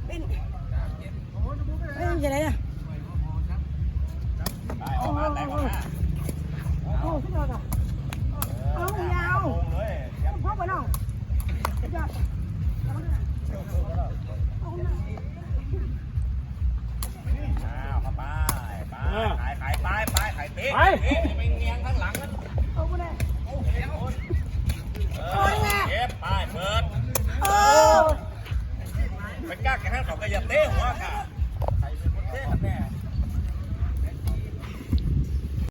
ເປັນ ເອີ ຈັ່ງໃດນະ? ໄປ ອອກມາ ແຕກອອກມາ ໂອ້ ສຸດຍອດອະ ເອົາ ຢ່າເອົາ ພໍໄປນ້ອງ ຍອດ ອ້າວ ເຂົ້າໄປ ໄປ ເອີ ຂາຍ ຂາຍ ໄປ ໄປ ຂາຍ ເຕະ ໄປ ເຕະ ໄປແຍງທາງຫຼັງມັນ ເອົາໄປແດ່ ເອີ ເກັບ ໄປ ເປີດ ເອີ ໄປກັກຢ່າງນັ້ນ ເຂົາກໍຢ່າເຕະຫົວກະ